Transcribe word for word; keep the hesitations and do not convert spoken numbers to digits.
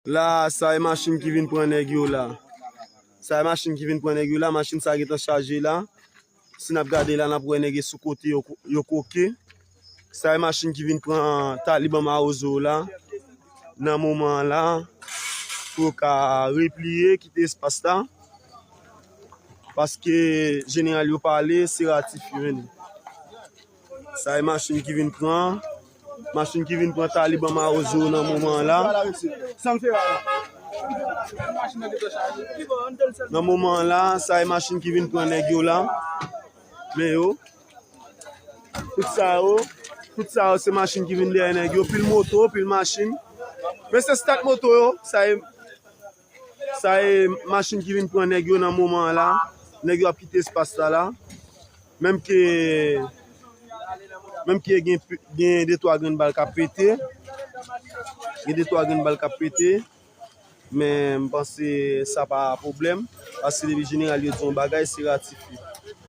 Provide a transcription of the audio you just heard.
La, sa e machin ki vin pran nèg yo la. Sa e machin ki vin pran nèg yo la. Machin sa gentan chaje la. Si n ap gade la, n ap wè nèg yo sou kote yo, yo koke. Sa e machin ki vin pran taliban mawozo la. Nan moman an la, pou yo ka repliye, kite espas la. Paske jeneral yo pale, se ratifye, men. Sa e machin ki vin pran. Machin ki vin pran taliban mawozo nan moman an la. Nan moman an la, sa e machin ki vin pran nèg yo la. Men yo. Tout sa yo, tout sa yo se machin ki vin dèyè nèg yo. Pil moto, pil machin. Men se stat moto yo, sa e, sa e machin ki vin pran nèg yo nan moman an la. Nèg yo ap kite espas la la. Menm ke, menm ke gen, gen de twa grenn bal k ap pete. Gen de twa grenn bal k ap pete. Men m panse sa pa pwoblèm. Paske depi jeneral yo di yon bagay, se ratifye.